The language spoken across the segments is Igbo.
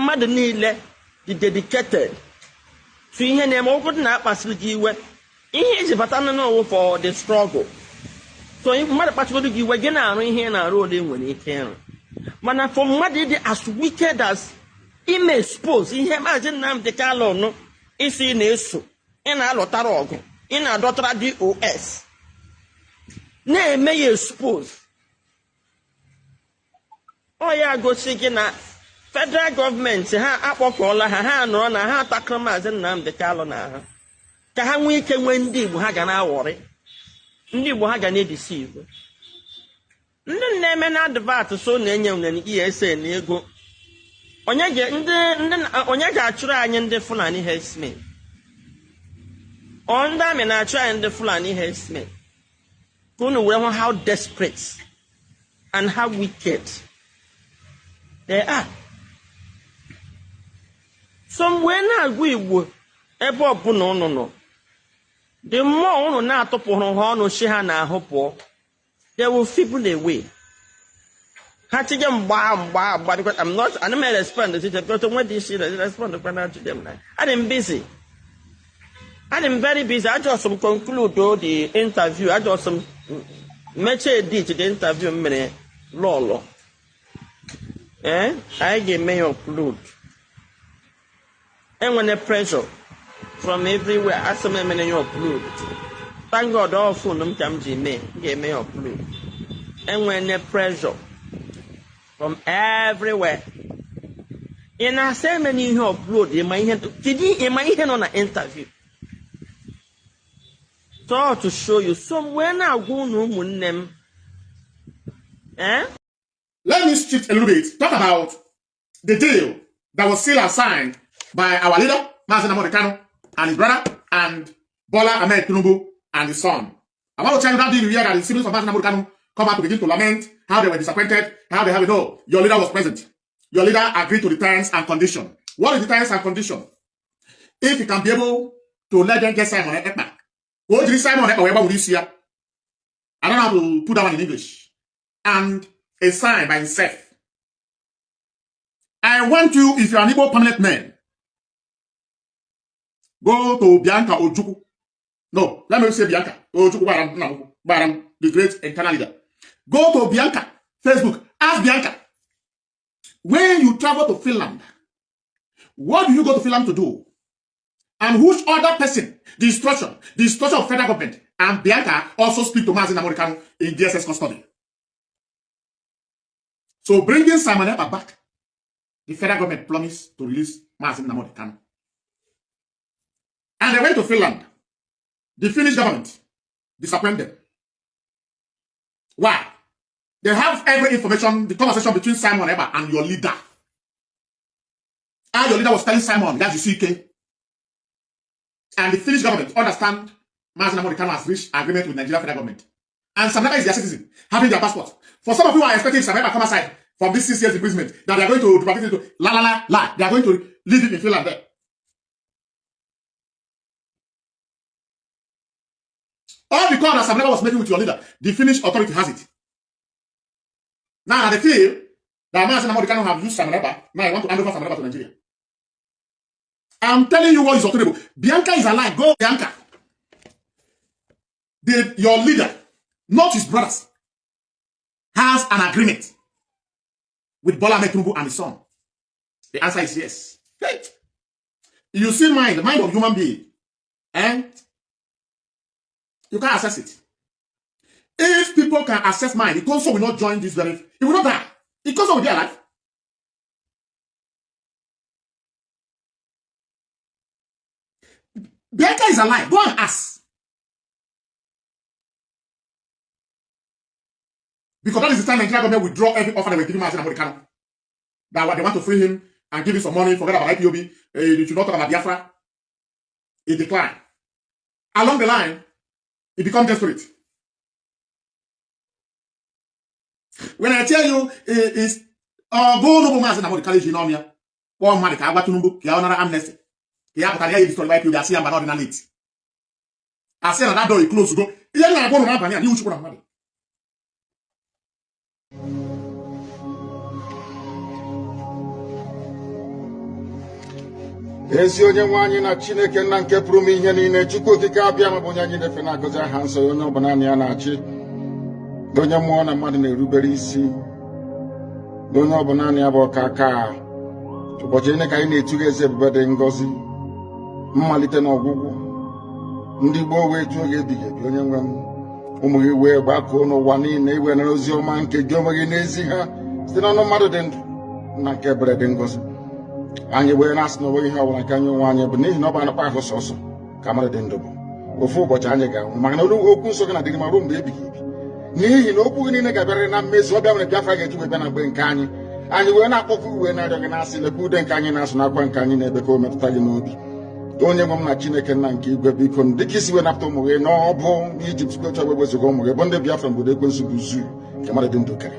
Mmadụ niile dị dedicated to ihe na-eme. Okwu dị na-akpasiri gị iwe, ihe iji bata n'ụwa for the struggle. So mmadụ kpachigoro gị iwe, gị na-arụ ihe ị na-arụ, ole nwere ike ịrụ. Mana for mmadụ ịdị as wicked as ime expose ihe Maazị Nnamdi Kanu nụ isi na-eso, ị na-alụtara ọgụ, ị na-adọtara DOS, na-eme ya expose, ọ ya gosi gị na federal gọọmenti ha akpọkọọla ha, ha nọrọ na ha atakụrụ Maazị Nnamdi Kanu na ha ka ha nwee ike nwee ndị Igbo ha ga na-aghọrị, ndị Igbo ha ga na-edeceive. Ndị na-eme na advert so na-enye unene ESN ego. Onye onye ga-achụrụ anyị ndị Fulani herdsmen? Ọ ndị amị na-achụ anyị ndị Fulani herdsmen? Ka unu wee hụ how desperate and how wicked they are. So mgbe na-agụ Igbo, ebe ọbụla unu nọ, the more unu na-atụpụrụ ha ọnụ chi ha n'ahụ pụọ, they will feeble away. Ha chige mgba mgba mgba, because I'm not, ana m respond to it, because onwe dị isi respond kwana to them na adị m busy, adị m very busy. I just m conclude the interview, I just m mechie edit the interview m mere lọlọ. Ee, anyị ga-eme ya upload. Enwere pressure from everywhere, asị m emere ya upload. Thank God, all phone m ka m ji mee, m ga-eme ya upload. Enwere pressure from everywhere. Ị na-asa eme n'ihe upload, ịma ihe, kedu ịma ihe nọ na interview? So to show you. So wee na-agwa unu, ụmụnne m, eh? Let me shift a little bit. Talk about the deal that was sealed and signed by our leader, Mazi Nnamdi Kanu, and his brother, and Bola Ahmed Tinubu and his son. I want to tell you that deal here that the siblings of Mazi Nnamdi Kanu come out to begin to lament how they were disappointed, how they have it. No, your leader was present. Your leader agreed to the terms and condition. What is the terms and condition? If you can be able to let them get Simon Ekpa. What did Simon Ekpa this year? I don't know how to put that one in English. And a sign by himself. I want you, if you're an Igbo permanent man, go to Bianca Ojukwu. No, let me say Bianca Ojukwu Baram, no, Baram, the great internal leader. Go to Bianca, Facebook, ask Bianca, when you travel to Finland, what do you go to Finland to do? And which other person? The instruction of federal government. And Bianca also speak to Mazi Nnamdi Kanu in DSS custody. So bringing Simon Ekpa back, the federal government promised to release Mazi Nnamdi Kanu. And they went to Finland. The Finnish government disappointed them. Why? They have every information, the conversation between Simon Ekpa and your leader. And your leader was telling Simon, that's the CK. And the Finnish government understand Mazi Nnamdi Kanu has reached agreement with Nigeria federal government. And Simon Ekpa is their citizen, having their passport. For some of you who are expecting Simon Ekpa come aside from this 6 years imprisonment, that they are going to deport him to la la la la, they are going to leave him in Finland there. All the call that Simon Ekpa was making with your leader, the Finnish authority has it. Now they feel that Mazi Nnamdi Kanu have used Simon Ekpa, now I want to hand over Simon Ekpa to Nigeria. I'm telling you what is obtainable. Bianca is alive. Go, Bianca. Your leader, not his brothers, has an agreement with Bola Ahmed Tinubu and his son. The answer is yes. Hey. You see mind, the mind of human being, and you can't access it. If people can access mind, Ikonso will not join this very, he will not die. Ikonso will be alive. Bianca is alive. Go and ask. Because that is the time Nigeria government withdraw every offer they were giving Mazi Nnamdi Kanu. That they want to free him and give him some money, forget about IPOB, they should not talk about Biafra. It declined. Along the line, it becomes desperate. When I tell you, it's go no Mazi Nnamdi Kanu ji n'ọnụ ya kpọọ mmadụ ka agwa Tinubu ka ya ọ nara amnesty ka ya pụtara ya destroy IPOB, asị ya mba na ọdịnala asị na that door close go. Ihe m na-agwa ụnụ n'abalị a n'ihu Chukwu na mmadụ. Ezi onye nwe anyị na Chineke nna nke pụrụ ime ihe niile, Chukwu Okike Abịama bụ onye anyị na-efe, na-agọzi aha nsọ ya, onye ọbụla naanị ya na-achị, na onye mmụọ na mmadụ na-erubere isi, na onye ọbụla naanị ya bụ ọka aka. Ụbọchị niile ka anyị na-etu gị, eze ebube dị ngọzi, mmalite na ọgwụgwụ. Ndị gboo wee tuo gị ebighị ebi. Onye nwe m, ụmụ gị wee gbakọọ n'ụwa niile iwe nara ozi ọma nke gị onwe gị n'ezi ha site n'ọnụ mmadụ dị ndụ na nke ebere dị ngọzi. Anyị wee na-asị na onweghị ihe ọbụla nke anyị onwe anyị bụ, n'ihi na ọ bụ anụkpa ahụ sọsọ ka mmadụ dị ndụ bụ. Ofu ụbọchị anyị ga-anwụ, maka na olu okwu nsọ gị na-adịgị ma ruo mgbe ebighị ebi, n'ihi na okwu gị niile ga-abịarịrị na mmezu. Ọ bịa nwere Biafra ga-eji wee bịa na mgbe nke anyị. Anyị wee na-akpọkụ, wee na-arịọ gị, na-asị, lekwa ude nke anyị na-asụ n'akwa nke anyị na-ebe, ka o metụta gị n'obi, onye nwe m na Chineke nna nke igwe. Biko, dịka isi wee napụta ụmụ gị n'ọbụ n'Ijipt, kwecha wee wezuga ụmụ gị bụ ndị Biafra mgbe ekwensu bụ zuu nke mmadụ dị ndụ kere,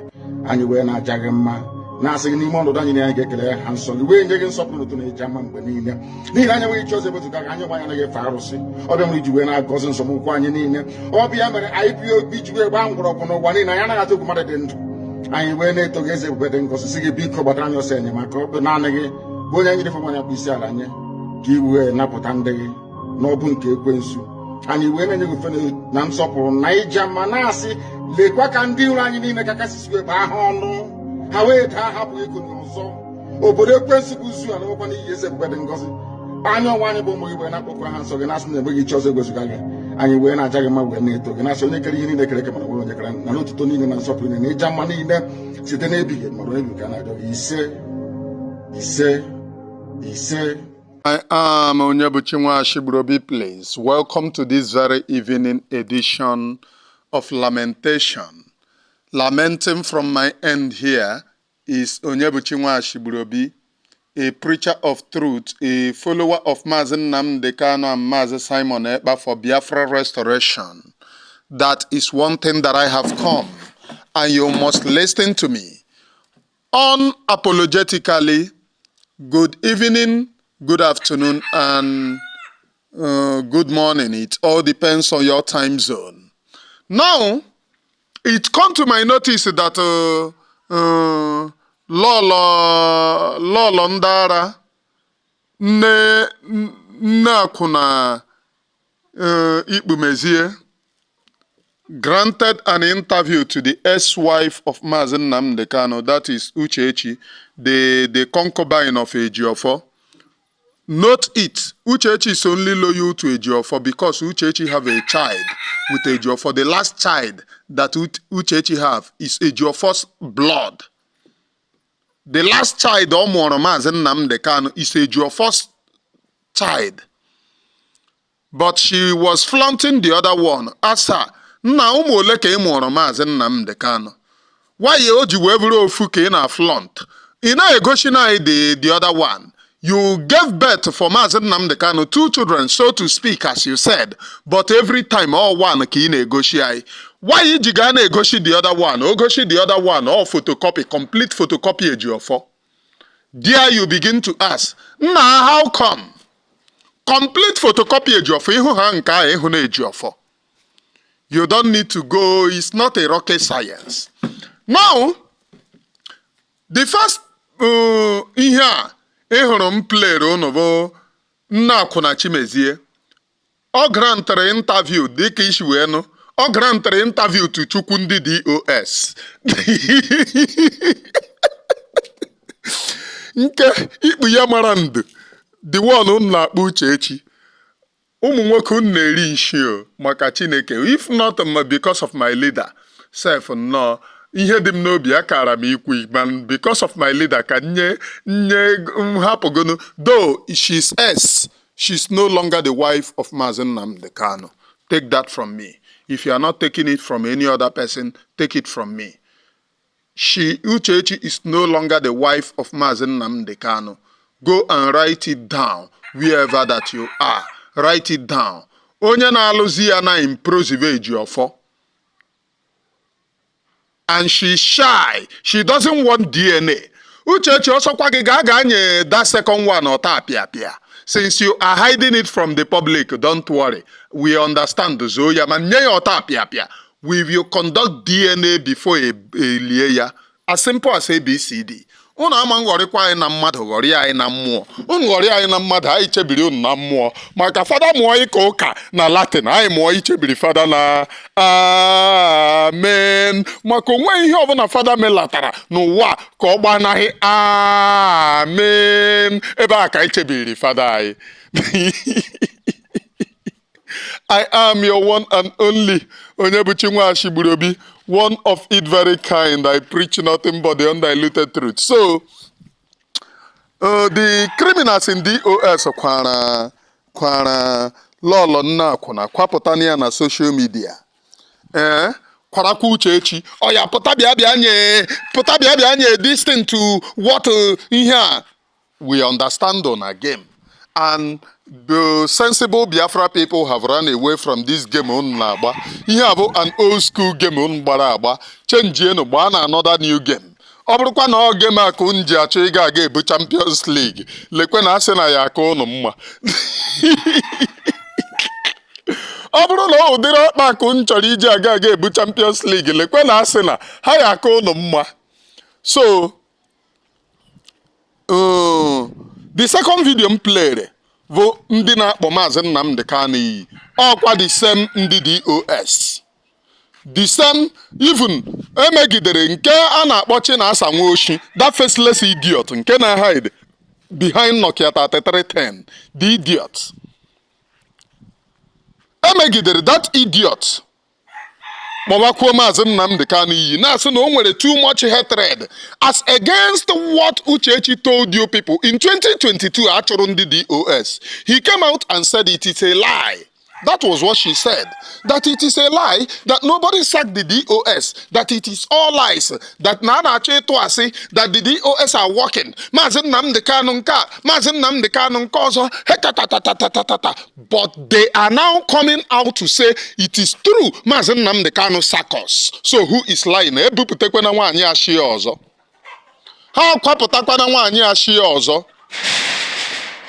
anyị wee na-aja gị mma, na-asị gị n'ime ọnọdụ anyị niile anyị ga-ekele ha nsọ gị, wee nye gị nsọpụrụ n'ụtụ na ịja mma mgbe niile, n'ihi na anyị enweghị chi ọzọ ewezuga gị. Anyị nwe anyị anaghị efe arụsị ọbịa nwere iji wee na-agọzi nsọmụkwụ anyị niile. Ọbịa mere IPOB ji wee gbaa mgbọrọgwụ n'ụwa niile. Anyị anaghị atụ egwu mmadụ dị ndụ. Anyị wee na-eto gị, eze ebube dị ngọzi, sị gị biko gbatara anyị ọsọ enyemaka. Ọ bụ naanị gị bụ onye anyị na-efe, nwanyị akpụ isi ala nye ka i wee napụta ndị gị n'ọbụ nke ekwensu. Anyị wee na-enye gị ofe na nsọpụrụ na ịja mma, na-asị, lekwa ka ndị iro anyị niile ka kasị wee baa ha ọnụ, ha wee daa, hapụ ịkụnye ọzọ. Obodo ekwensu bụ zuu alụwakwa n'iyi. Eze ebube dị ngọzi, anya ọnwa anyị bụ ụmụ gị wee na-akpọkọ ha nsọ gị, na-asị na enweghị chi ọzọ ewezuga gị. Anyị wee na-aja gị mma, wee na-eto gị, na-asị onye kere ihe niile kere eke mana nwere onye kere na n'otuto niile na nsọpụrụ niile na ịja mma niile site n'ebighị ebi ma ruo n'ebighị ka a na-arịọ gị. Ise, ise, ise. I am Onyebuchi Nwashibrobi. Please welcome to this very evening edition of Lamentation. Lamenting from my end here is Onyebuchi Nwashibrobi, a preacher of truth, a follower of Mazi Nnamdi Kanu and Mazi Simon Ekpa for Biafra restoration. That is one thing that I have come, and you must listen to me. Unapologetically, good evening, good afternoon, and good morning. It all depends on your time zone. Now, it come to my notice that Lolo Lolo Ndara Nne Nne Akwuna Ikpumezie granted an interview to the ex-wife of Mazi Nnamdi Kanu, that is Uchechi, the concubine of Ejiofor. Note it, Uchechi is only loyal to Ejiofor because Uchechi have a child with Ejiofor. The last child that Uchechi have is Ejiofor's blood. The last child ọ mụọrọ Maazị Nnamdi Kanu is Ejiofor's child. But she was flaunting the other one. Ask her, nna, ụmụ ole ka ị mụọrọ Maazị Nnamdi Kanu? Why o ji wee bụrụ ofu ka ị na-flaunt? Ị na-egosi na anyị the other one. You gave birth for Maazị Nnamdi Kanu two children, so to speak, as you said, but every time all one ka ị na-egosi anyị. Why iji gaa na-egosi the other one? O gosi the other one, all photocopy, complete photocopy Ejiofor. There you begin to ask, nna, how come? Complete photocopy Ejiofor, ịhụ ha nke ahụ, ịhụ na Ejiofor. You don't need to go, it's not a rocket science. Now, the first ihe a ị hụrụ m playere unu bụ nne akwụna Chimezie. Ọ grantịrị interview dịka isi wee nụ. Ọ grantịrị interview to Chukwu ndị DOS. Nke ikpu ya mara ndụ, the one unu na-akpọ Uchechi. Ụmụ nwoke, unu na-eri nshi o, maka Chineke. If not because of my leader sef, nnọọ ihe dị m n'obi akara m ikwu, man, because of my leader ka nye nye nhapụgonu. Though she's s she's no longer the wife of Mazi Nnamdi Kanu. Take that from me. If you are not taking it from any other person, take it from me. She, Uchechi, is no longer the wife of Mazi Nnamdi Kanu. Go and write it down wherever that you are. Write it down. Onye na-alụzi ya na improsive Ejiofor. And she's shy. She doesn't want DNA. Uchechi, ọsọkwa gị gaa gaa nye that second one ọta apịa apịa. Since you are hiding it from the public, don't worry. We understand. Zoo ya ma nye ya ọta apịa apịa. We will conduct DNA before elie ya. As simple as ABCD. Unu ama nghọrịkwa anyị na mmadụ, ghọrịa anyị na mmụọ. Unu ghọrịa anyị na mmadụ, anyị chebiri unu na mmụọ. Maka fada mụọ ịka ụka na Latin, anyị mụọ ichebiri fada na amen. Maka onwe ihe ọbụla fada melatara n'ụwa ka ọ gbanahị amen. Ebe a ka anyị chebiri fada anyị. I am your one and only Onyebuchi Nwashigburobi, one of it very kind. I preach nothing but the undiluted truth. So, the criminals in DOS kwara Lọlọ Nna Akwụna kwapụtana ya na social media. Ee, kwarakwa Uchechi. Ọ ya pụta bịa bịa nye, pụta bịa bịa nye this thing to what ihe a. We understand on a game. And the sensible Biafra people have run away from this game unu na-agba. Ihe a bụ an old school game unu gbara agba. Chenjienu gbaa na another new game. Ọ bụrụkwa na ọ game a ka unu ji achọ ịga aga ebu Champions League, lekwe na asị na ya aka unu mma. Ọ bụrụ na ọ ụdịrị ọkpa ka unu chọrọ iji aga aga ebu Champions League, lekwe na asị na ha ya aka unu mma. So, the second video m played bụ ndị na-akpọ Maazị Nnamdi Kanu iyi. Ọkwa the same ndị DOS. The same, even emegidere nke a na-akpọ Chinasa Nwoshi, that faceless idiot nke na-hide behind Nokia 3310, the idiot. Emegidere that idiot kpọbakwuo Maazị Nnamdi Kanu iyi, na-asị na o nwere too much hatred as against what Uchechi told you people in 2022 achụrụ ndị DOS. He came out and said it is a lie. That was what she said. That it is a lie, that nobody sacked the DOS, that it is all lies, that na a na-achọ ịtụ asị, that the DOS are working. Maazị Nnamdi Kanu nke a, Maazị Nnamdi Kanu nke ọzọ, hetatatatatatatata. But they are now coming out to say it is true, Maazị Nnamdi Kanu sack us. So who is lying? Ebupụtakwana nwaanyị ashị ọzọ. Ha kwapụtakwana nwaanyị ashị ọzọ.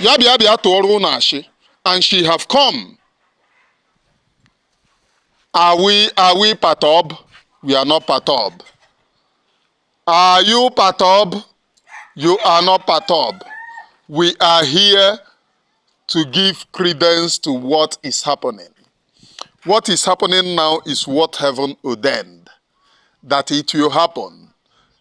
Ya bịa bịa tụọrọ unu ashị. And she have come. Are we perturbed? We are not perturbed. Are you perturbed? You are not perturbed. We are here to give credence to what is happening. What is happening now is what heaven ordained, that it will happen.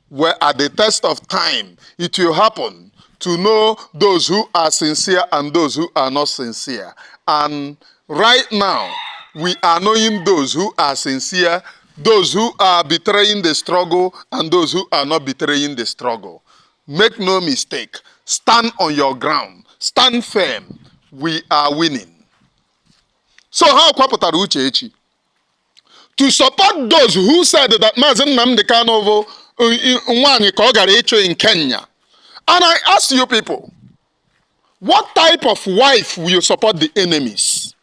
Where at the test of time, it will happen to know those who are sincere and those who are not sincere. And right now, we are knowing those who are sincere, those who are betraying the struggle, and those who are not betraying the struggle. Make no mistake, stand on your ground, stand firm. We are winning. So ha kwapụtara Uchechi to support those who said that Maazị Nnamdi Kanu bụ nwaanyị ka ọ gara ịchụ in Kenya. And I ask you people, what type of wife will support the enemies?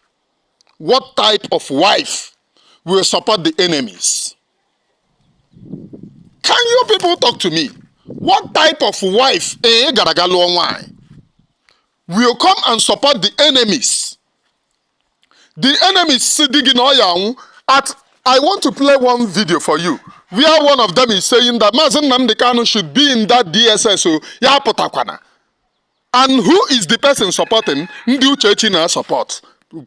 What type of wife will support the enemies? Can you people talk to me? What type of wife, eh, gara aga lụọ nwaanyị, will come and support the enemies? The enemies si di gị na ọ ya anwụ. At I want to play one video for you where one of them is saying that Maazị Nnamdi Kanu should be in that DSS o ya pụtakwana. And who is the person supporting? Ndị Uchechi na support.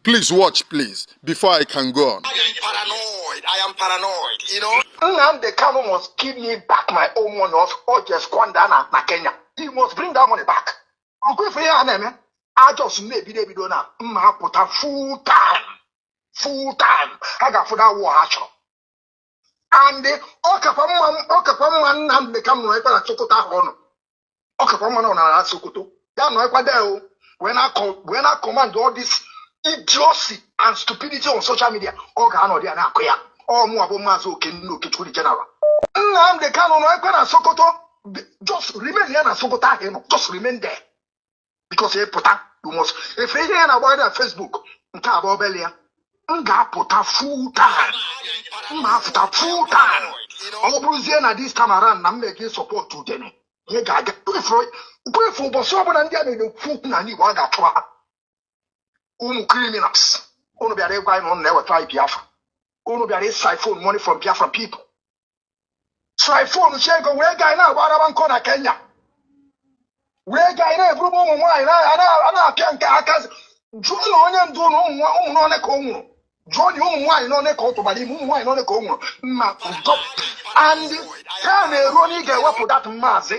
Please watch, please, before I can go on. I am paranoid. I am paranoid. You know? Nnamdi Kanu must give me back my own money or just squander na Kenya. He must bring that money back. Ọkwa ife ihe a na-eme, a just na-ebido ebido na mma apụta full time. Full time. Ha ga-afụ that war ha chọrọ. And ọ kakwa mma Nnamdi Kanu nọ ekwe na Sokoto ahụ ọ nọ. Ọ kakwa mma na ọ nara na Sokoto. Ya nọ ekwe there o. Wee na command all this idiocy and stupidity on social media. Ọ ga-anọ ya na-akụ ya. Ọ mụ abụ Maazị Okenna Okechukwu General. Nnamdi Kanu nọ ekwe na Sokoto. Just remain ya na Sokoto ahụ ị nọ. Just remain there. Because ị pụta, you must. Efe ihe ya na-agbagharị na Facebook, nke a bụ obele ya. M ga-apụta full time. M ga-apụta full time. Ọ bụrụzie na this time around na m mege support Udene. Ihe ga-aga. Kwefu ụbọchị ọbụla ndị a na-ekwu okwu n'ala Igbo, a ga-achụ ha. Unu criminals. Unu bịara ịgwa anyị na unu na-eweta anyị Biafra. Unu bịara ịsiphon money from Biafra people. Siphon chi ego were ego anyị na-agba araba nkọ na Kenya. Wee gaa na-eburugbo ụmụ nwaanyị a na-apịa nke aka. Jụọ na onye ndu na ụmụ n'one ka o nwụrụ. Jụọ na ụmụ nwaanyị n'one ka ọ tụbara ime, ụmụ nwaanyị n'one ka o nwụrụ. Ma and ha na-eruo na ị ga-ewepụ that Maazị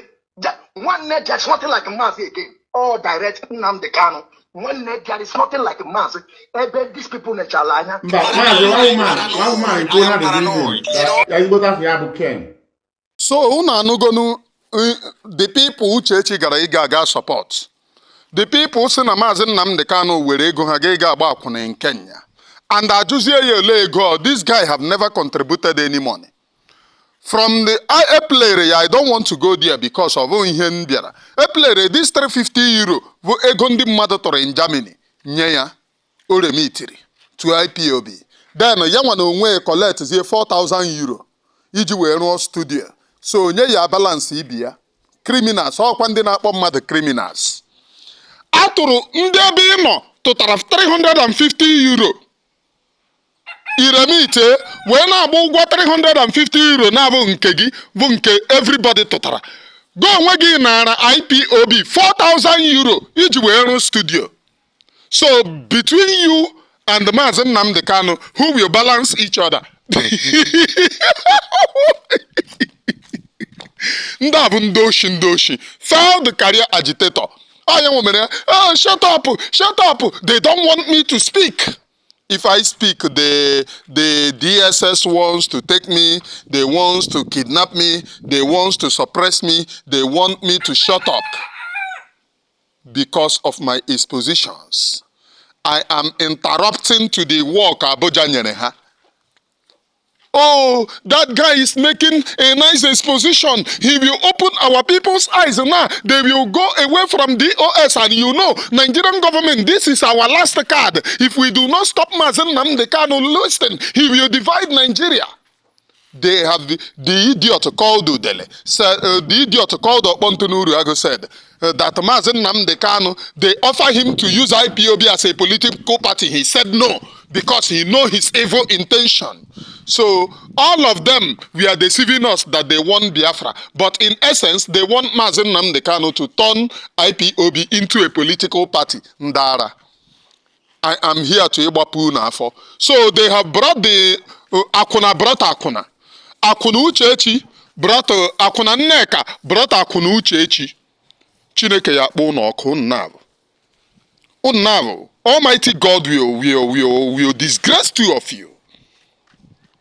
nwanne. There's nothing like Maazị again. All direct Nnamdi Kanu, nwanne. There is nothing like Maazị ebe these people nechala anya. Mba, Maazị, one woman ekwuola the reason that ya ezigbote afọ ya bụ Ken. So unu anụgonu the people Uchechi gara ịga aga support. The people si na Maazị Nnamdi Kanu were ego ha ga ịga agba akwụna in Kenya. And ajụzie ya ole ego ọ, this guy have never contributed any money. From the I eplayere ya, I don't want to go there because of ihe m bịara. Eplayere this €350 bụ ego ndị mmadụ tụrụ in Germany nye ya, o remitiri to IPOB. Then ya nwa na onwe collect zie €4,000 iji wee rụọ studio. So nye ya balance ibi ya. Criminals, ọkwa ndị na-akpọ mmadụ criminals. A tụrụ ndị ebe ị nọ tụtara €350, iremite wee na-agba ụgwọ €350 na-abụ nke gị, bụ nke everybody tụtara. Gị onwe gị nara IPOB €4,000 iji wee rụọ studio. So between you and Maazị Nnamdi Kanu, who will balance each other? Ndị a bụ ndị oshi, ndị oshi, failed career agitator. Onye nwe mere, "Oh, shut up, shut up, they don't want me to speak. If I speak, the DSS wants to take me, they wants to kidnap me, they wants to suppress me, they want me to shut up because of my expositions. I am interrupting to the work Abuja nyere ha. Oh, that guy is making a nice exposition. He will open our people's eyes now. They will go away from DOS and Nigerian government, this is our last card. If we do not stop Mazi Nnamdi Kanu, listen, he will divide Nigeria." They have the idiot called Udele, said, the idiot called Okpontunuru Ago said that Mazi Nnamdi Kanu, they offer him to use IPOB as a political party. He said no, because he know his evil intention. So all of them were deceiving us that they want Biafra. But in essence, they want Mazi Nnamdi Kanu to turn IPOB into a political party. Ndara. I am here to ịgbapụ unu afọ. So they have brought the Akwụna, brought Akwụna. Akwụna Uchechi brought Akwụna Nneka brought Akwụna Uchechi. Chineke ya akpọ unu ọkụ, unu na-abụ. Unu na-abụ. Almighty God will disgrace two of you.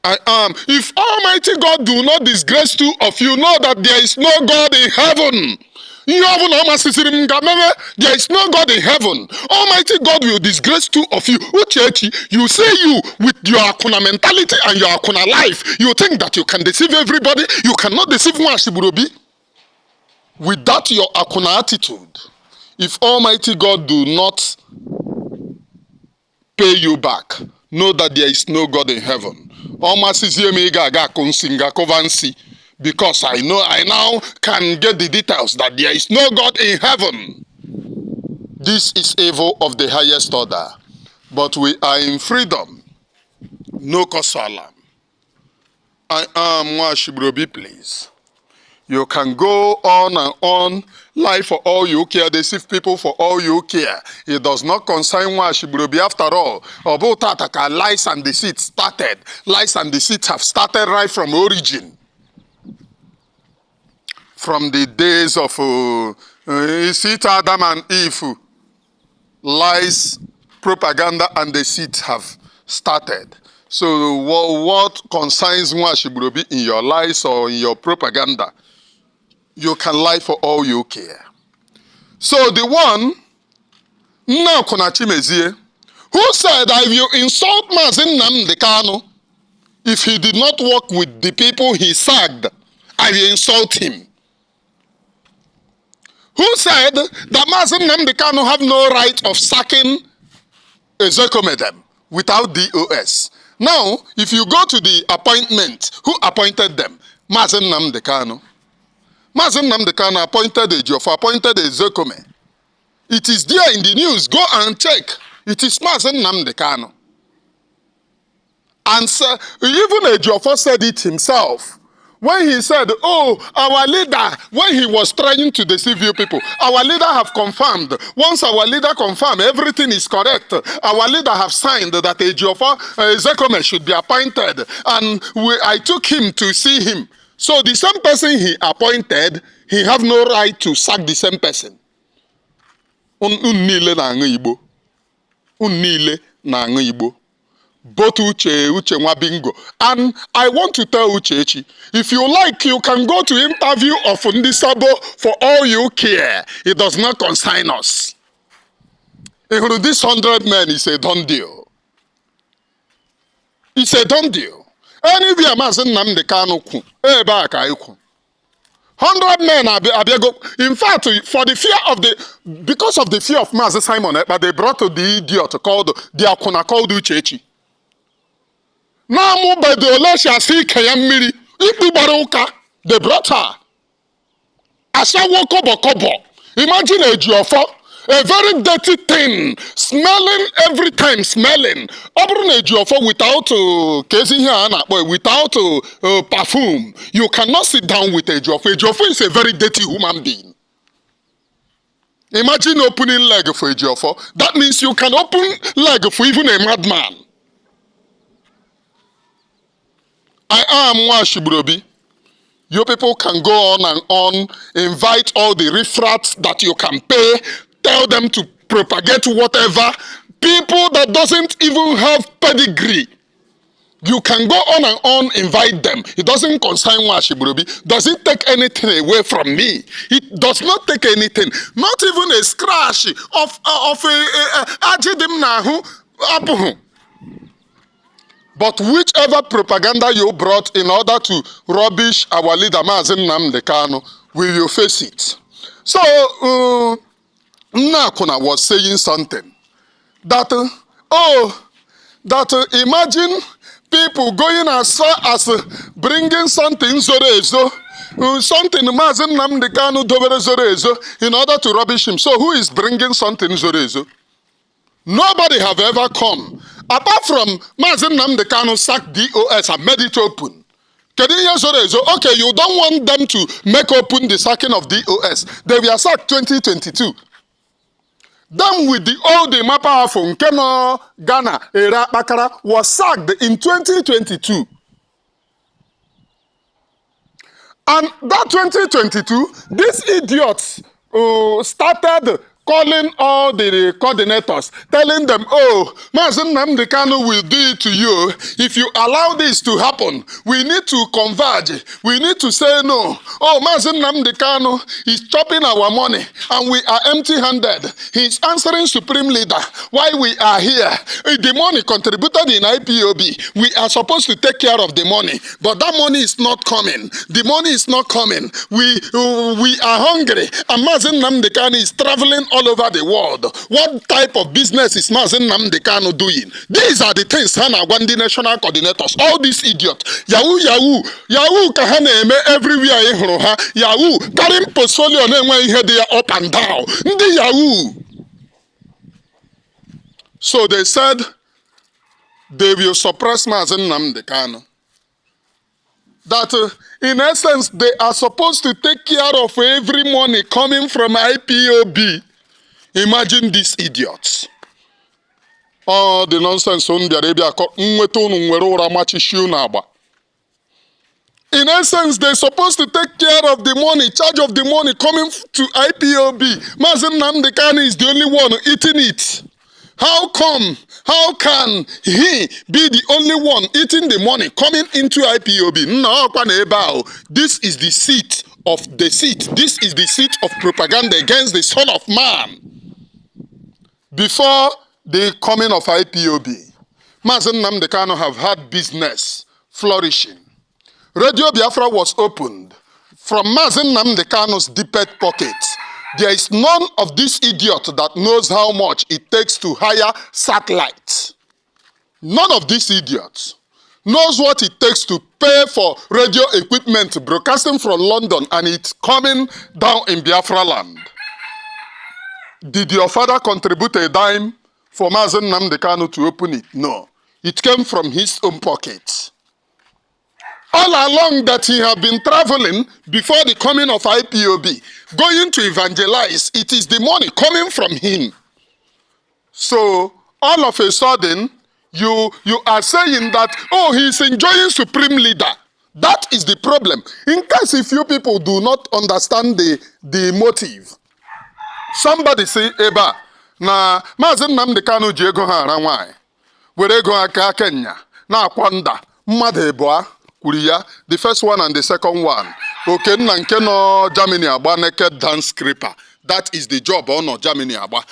I am. If Almighty God do not disgrace two of you, know that there is no God in heaven. Ihe ọbụla ọ masịsịrị m ga-ememe, there is no God in heaven. Almighty God will disgrace two of you. Uchechi, you say you, with your akwụna mentality and your akwụna life, you think that you can deceive everybody. You cannot deceive Nwashibrobi. With that your akwụna attitude, if Almighty God do not pay you back, know that there is no God in heaven. Ọ masịzie m ị ga-aga akụ nsị nga kụva nsị, because I know I now can get the details that there is no God in heaven. This is evil of the highest order. But we are in freedom. No cause for alarm. I am Nwashibrobi, please. You can go on and on, lie for all you care, deceive people for all you care. It does not concern Nwashibrobi after all. Ọ bụ tata ka lies and deceit started. Lies and deceit have started right from origin. From the days of is Adam and Eve, lies, propaganda, and deceit have started. So what concerns Nwashibrobi in your lies or in your propaganda? You can lie for all you care. So the one, Nnakwuna Chimezie, who said, "I will insult Mazi Nnamdi Kanu if he did not work with the people he sacked. I will insult him." Who said that Mazi Nnamdi Kanu have no right of sacking Ozekhome without DOS. Now, if you go to the appointment, who appointed them? Mazi Nnamdi Kanu. Mazi Nnamdi Kanu appointed Ejiofor, appointed Ozekhome. It is there in the news. Go and check. It is Mazi Nnamdi Kanu. And so, even Ejiofor said it himself. When he said, oh, our leader, when he was trying to deceive you people, our leader have confirmed. Once our leader confirmed, everything is correct. Our leader have signed that Ejiofor Ozekhome should be appointed. And I took him to see him. So the same person he appointed, he have no right to sack the same person. Unu niile na-aṅụ igbo. Unu niile na-aṅụ igbo. Both Uche, Uche Nwabingo. And I want to tell Uchechi, if you like, you can go to interview of Ndi Sabo for all you care. It does not concern us. Ị this 100 men is a done deal. It's a done deal. Anywhere Maazị Nnamdi Kanu kwu, ebe a ka anyị kwu. 100 men abịago. In fact, for the fear of the, because of the fear of Maazị Simon Ekpa, they brought the idiot called, the akwụna called Uchechi. Na-amụbeghị ole si asị ike ya mmiri, ikpu gbara ụka, they brought her. Ashawo kobo kobo. Imagine Ejiofor, a very dirty thing, smelling every time, smelling. Ọ bụrụ na Ejiofor without ka ezi ihe a na-akpọ without perfume, you cannot sit down with Ejiofor. Ejiofor is a very dirty human being. Imagine opening leg for Ejiofor. That means you can open leg for even a madman. I am Nwashibrobi. You people can go on and on, invite all the riffraffs that you can pay, tell them to propagate whatever. People that doesn't even have pedigree. You can go on and on, invite them. It doesn't concern Nwashibrobi. Does it take anything away from me? It does not take anything. Not even a scratch of a ajị dị m n'ahụ apụghị. But whichever propaganda you brought in order to rubbish our leader, Maazị Nnamdi Kanu, will you face it? So, Nnakwuna was saying something that, oh, that imagine people going as far as bringing something zoro ezo, something Maazị Nnamdi Kanu dobere zoro ezo in order to rubbish him. So who is bringing something zoro ezo? Nobody have ever come. Apart from Maazị Nnamdi Kanu sacked DOS and made it open. Kedu ihe zoro ezo? Okay, you don't want them to make open the sacking of DOS. They were sacked 2022. Them with the old Emma Powerful nke nọ Ghana ere akpakara was sacked in 2022. And that 2022, these idiots started calling all the coordinators, telling them, oh, Maazị Nnamdi Kanu will do it to you if you allow this to happen. We need to converge. We need to say no. Oh, Maazị Nnamdi Kanu is chopping our money and we are empty-handed. He's answering Supreme Leader why we are here. The money contributed in IPOB, we are supposed to take care of the money, but that money is not coming. The money is not coming. We are hungry, and Maazị Nnamdi Kanu is traveling all over the world. What type of business is Maazị Nnamdi Kanu doing? These are the things ha na-agwa ndị national coordinators. All these idiots. Yahoo, yahoo, yahoo ka ha na-eme everywhere ị hụrụ ha. Yahoo, carrying portfolio na-enwe ihe dị ya up and down. Ndị yahoo. So they said they will suppress Maazị Nnamdi Kanu. That in essence, they are supposed to take care of every money coming from IPOB. Imagine these idiots. All the nonsense unu bịara ịbịa akọ nweta unu nwere ụra machishi unu agba. In essence, they're supposed to take care of the money, charge of the money coming to IPOB. Maazị Nnamdi Kanu is the only one eating it. How come? How can he be the only one eating the money coming into IPOB? Nna ọkwa na ebe ahụ. This is the seat of deceit. This is the seat of propaganda against the Son of Man. Before the coming of IPOB, Maazị Nnamdi Kanu have had business flourishing. Radio Biafra was opened from Maazị Nnamdi Kanu's deepest pocket. There is none of this idiot that knows how much it takes to hire satellites. None of these idiots knows what it takes to pay for radio equipment broadcasting from London and it's coming down in Biafra land. Did your father contribute a dime for Maazị Nnamdi Kanu to open it? No. It came from his own pocket. All along that he have been traveling before the coming of IPOB, going to evangelize, it is the money coming from him. So all of a sudden, you are saying that, oh, he's enjoying supreme leader. That is the problem. In case if you people do not understand the motive, somebody say ebe a na Maazị Nnamdi Kanu ji ego ha ara nwaanyị were ego aka Kenya na-akwa nda mmadụ ịbụa kwuru ya, the first one and the second one. Okenna nke nọ Germany agba naked dance stripper, that is the job ọ nọ Germany agba.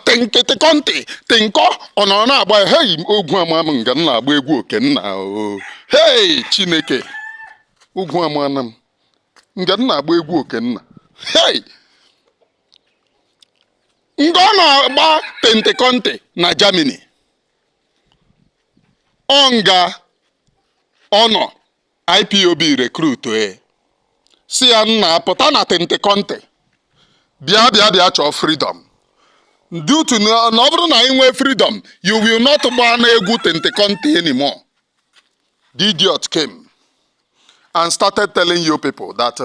Tinkịtịkọntị tinkọ ọ nọrọ na-agba. Hei, ogwu ama m nga m na-agba egwu Okenna o. Hei, Chineke, ugwu amana m nga m na-agba egwu Okenna. Hei, nga ọ na-agba tentịkọntị na Germany, ọ nga ọ nọ IPOB recruit e si ya nna pụta na tentịkọntị, bịa bịa bịa chọọ freedom, due to na ọ bụrụ na ị nwee freedom, you will not gba n'egwu tentịkọntị anymore. The idiot came and started telling you people that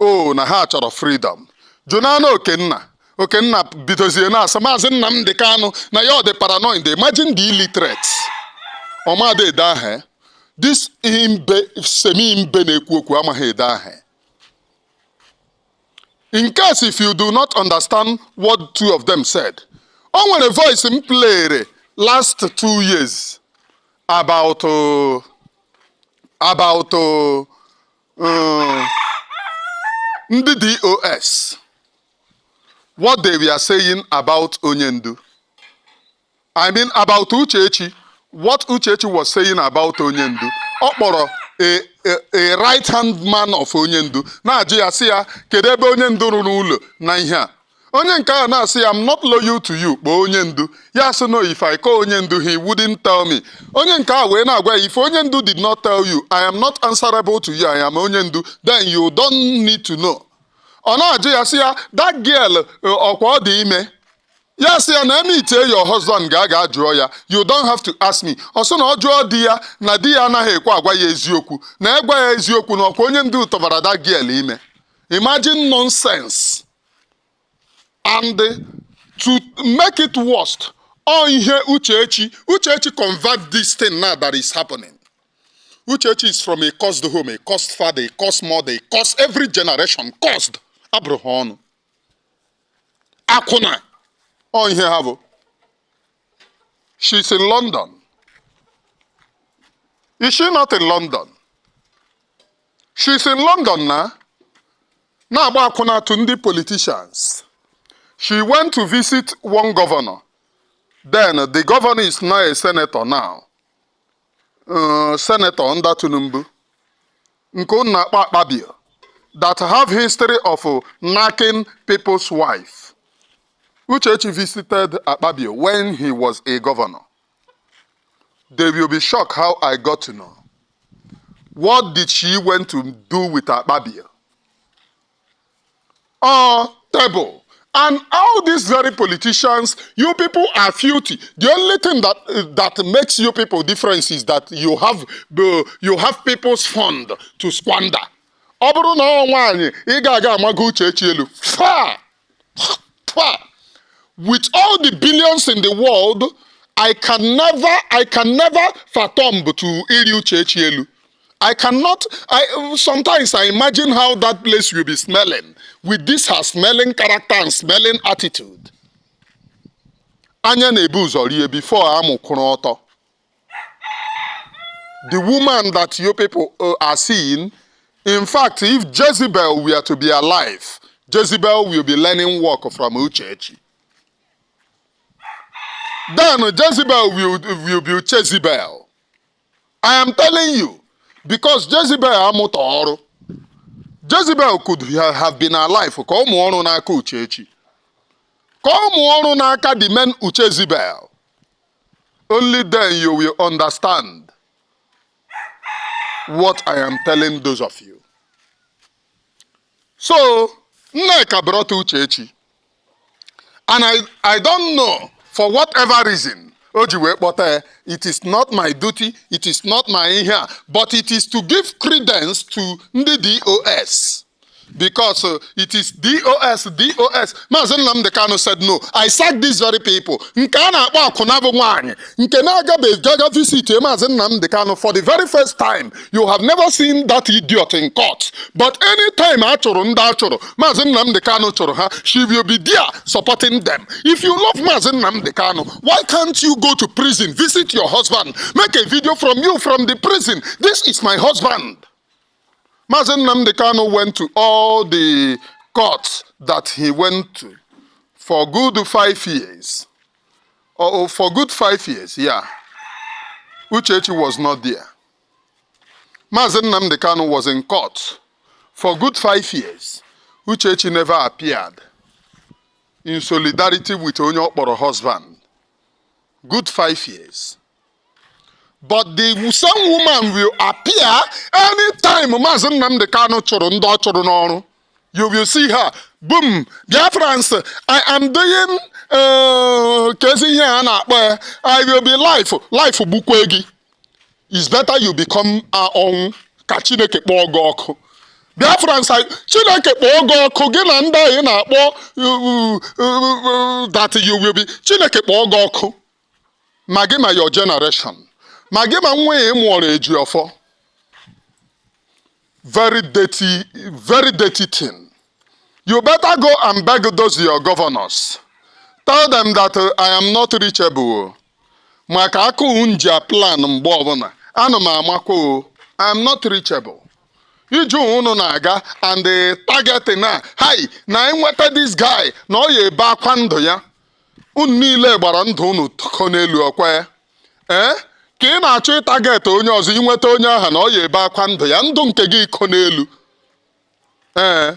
oh, na ha chọrọ freedom. Junana Okenna, Okenna bidozie na-asị Maazị Nnamdi Kanu na ya ọ dị paranoid. Imagine the illiterate ọmada ede aha eh? This imbe semi mbe na-ekwu okwu amaghị ede aha. In case if you do not understand what two of them said, o nwere voice m playere last 2 years about ndị DOS, what they were saying about Onyendu, I mean about Uchechi, what Uchechi was saying about Onyendu. Ọ kpọrọ a right hand man of Onyendu na-ajụ ya sị ya kedu ebe Onyendu rụrụ ụlọ na ihe a. Onye nke a na-asị ya, "I'm not loyal to you, kpọọ Onyendu." Ya sị, "No, if I call Onyendu, he wouldn't tell me." Onye nke a wee na-agwa ya, "If Onyendu did not tell you, I am not answerable to you. I am Onyendu. Then you don't need to know." Ọ na-ajụ ya sị ya, "That girl, ọkwa ọ dị ime?" Ya sị ya na eme itie your husband ga-aga jụọ ya, you don't have to ask me. Ọ sị na ọ jụọ di ya na di ya anaghị ekwe agwa ya eziokwu, na egwa ya eziokwu na ọkwa onye ndu tọbara that girl ime. Imagine nonsense. And to make it worst, ọ ihe Uchechi, Uchechi convert this thing now that is happening. Uchechi is from a cursed home, a cursed father, a cursed mother, a cursed every generation, cursed. Abụrụ ha ọnụ. Akwụna. Ọ ihe ha bụ. She's in London. Is she not in London? She's in London now. Na-agba akwụna to ndị politicians. She went to visit one governor. Then the governor is now a senator now. Senator under Tinubu. Nke unu na-akpọ Akpabio. That have history of knacking people's wife. Uchechi visited Akpabio when he was a governor. They will be shocked how I got to know. What did she went to do with Akpabio? Oh, table. And all these very politicians, you people are filthy. The only thing that makes you people difference is that you have people's fund to squander. Ọ bụrụ na ọ nwaanyị, ị ga-aga amago Uchechi elu. Fa! Fa! With all the billions in the world, I can never fathom to iri Uchechi elu. I cannot, I sometimes I imagine how that place will be smelling with this her smelling character and smelling attitude. Anya na-ebu ụzọ rie before amụ kwụrụ ọtọ. The woman that you people are seeing, in fact, if Jezebel were to be alive, Jezebel will be learning work from Uchechi. Then Jezebel will be Jezebel. I am telling you, because Jezebel amụta ọrụ. Jezebel could have been alive ka ọ mụọ ọrụ n'aka Uchechi. Ka ọ mụọ ọrụ n'aka the men Uchezibel. Only then you will understand what I am telling those of you. So, Nneka brought Uchechi. And I don't know, for whatever reason, O ji wee kpọta ya. It is not my duty, it is not my ihe a, but it is to give credence to ndị DOS. Because it is DOS, DOS. Maazị Nnamdi Kanu said no. I sack these very people. Nke a na-akpọ akwụna bụ nwaanyị. Nke na-agabeghị gaga visit Maazị Nnamdi Kanu for the very first time. You have never seen that idiot in court. But anytime a chụrụ ndị a chụrụ, Maazị Nnamdi Kanu chụrụ ha, she will be there supporting them. If you love Maazị Nnamdi Kanu, why can't you go to prison, visit your husband, make a video from you from the prison? "This is my husband." Maazị Nnamdi Kanu went to all the courts that he went to for good 5 years. Or for good 5 years, yeah. Uchechi was not there. Maazị Nnamdi Kanu was in court for good 5 years. Uchechi never appeared in solidarity with onye ọ kpọrọ husband. Good 5 years. But the same woman will appear anytime Maazị Nnamdi Kanu chụrụ ndị ọ chụrụ n'ọrụ. You will see her. Boom! "Biafrans, I am doing kezi ihe a na-akpọ ya. I will be life." Life gbukwe gị. It's better you become ọnwụ ka Chineke kpọọ gị ọkụ. Biafrans, Chineke kpọọ gị ọkụ, gị na ndị anyị na-akpọ that you will be. Chineke kpọọ gị ọkụ. Ma gị ma your generation. Ma gị ma nwa ya ị mụọrọ eji ọfọ. Very dirty, very dirty thing. You better go and beg those your governors. Tell them that I am not reachable. Maka akụ nji a plan mgbe ọbụla. Ana m amakwa o. I am not reachable. Ije unu na-aga and the targeting na hi na enweta this guy na ọ ya ebe akwa ndụ ya. Unu niile gbara ndụ unu tọkọ n'elu ọkwa ya. Ee, ka ị na-achọ ịtarget onye ọzọ, inweta onye ahụ na ọ ya ebe akwa ndụ ya, ndụ nke gị iko n'elu. Ee,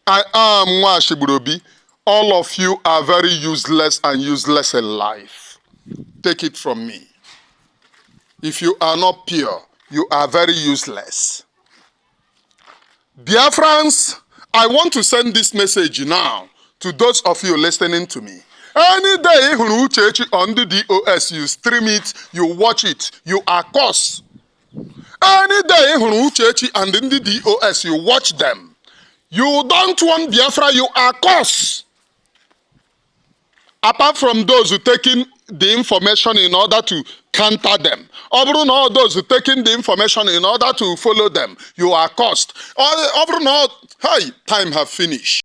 I am Nwashigburobi. All of you are very useless and useless in life. Take it from me. If you are not pure, you are very useless. Biafrans, I want to send this message now to those of you listening to me. Any day ị hụrụ Uchechi on the DOS, you stream it, you watch it, you are cursed. Any day ị hụrụ Uchechi and ndị DOS, you watch them. You don't want Biafra, you are cursed. Apart from those who taking the information in order to counter them. Ọ bụrụ na all those who taking the information in order to follow them, you are cursed. Ọ bụrụ na hey, time have finished.